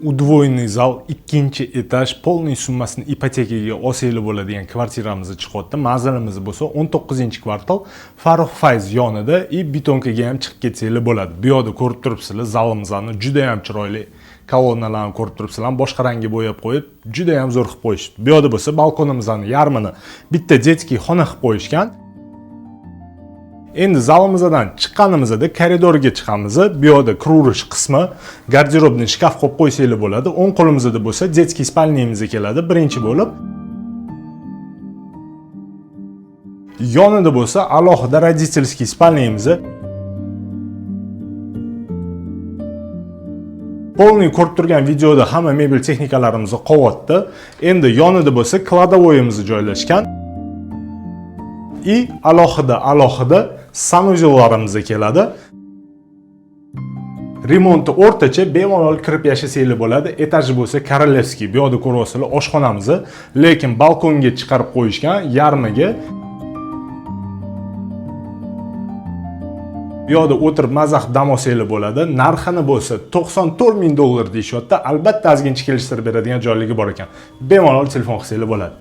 Удвоенный zal, ikkinchi etaj, полный summasini ipotekaga olsanglar bo'ladigan kvartiramiz chiqyapti. Manzilimiz bo'lsa 19-kvartal, Farruh Fayz yonida и betonkaga ham chiqib ketsanglar bo'ladi. Bu yoqda ko'rib turibsizlar, zalimizni juda ham chiroyli kolonnalarni ko'rib turibsizlar, boshqa rangga bo'yab qo'yib, juda ham zo'r qilib qo'yishdi. Bu yoqda bo'lsa balkonimizni yarmini bitta детский xona qilib qo'yishgan. Endi zalimizdan chiqqanimizda koridorga chiqamiz. Bu yoqda kiraverish qismi, garderobni shkaf qo'yib qo'ysanglar bo'ladi. O'ng qo'limizda bo'lsa детский спальня miz keladi birinchi bo'lib. Yonida bo'lsa alohida родительский спальня miz. Полный ko'rib turgan videoda hamma mebel texnikalarimiz qovyapti. Endi yonida bo'lsa кладовой imiz joylashgan. И alohida alohida санузел larimiz keladi. Remonti o'rtacha, bemalol kirib yashasanglar bo'ladi. Etaji bo'lsa королевский. Bu yoqda ko'ryapsizlar oshxonamizni, lekin balkonga chiqarib qo'yishgan yarmiga. Bu yoqda o'tirib maza qilib dam olsanglar bo'ladi. Narxini bo'lsa 94 ming dollar deyishyapti. Albatta ozgincha kelishtirib beradigan joyligi bor ekan. Bemalol telefon qilsanglar bo'ladi.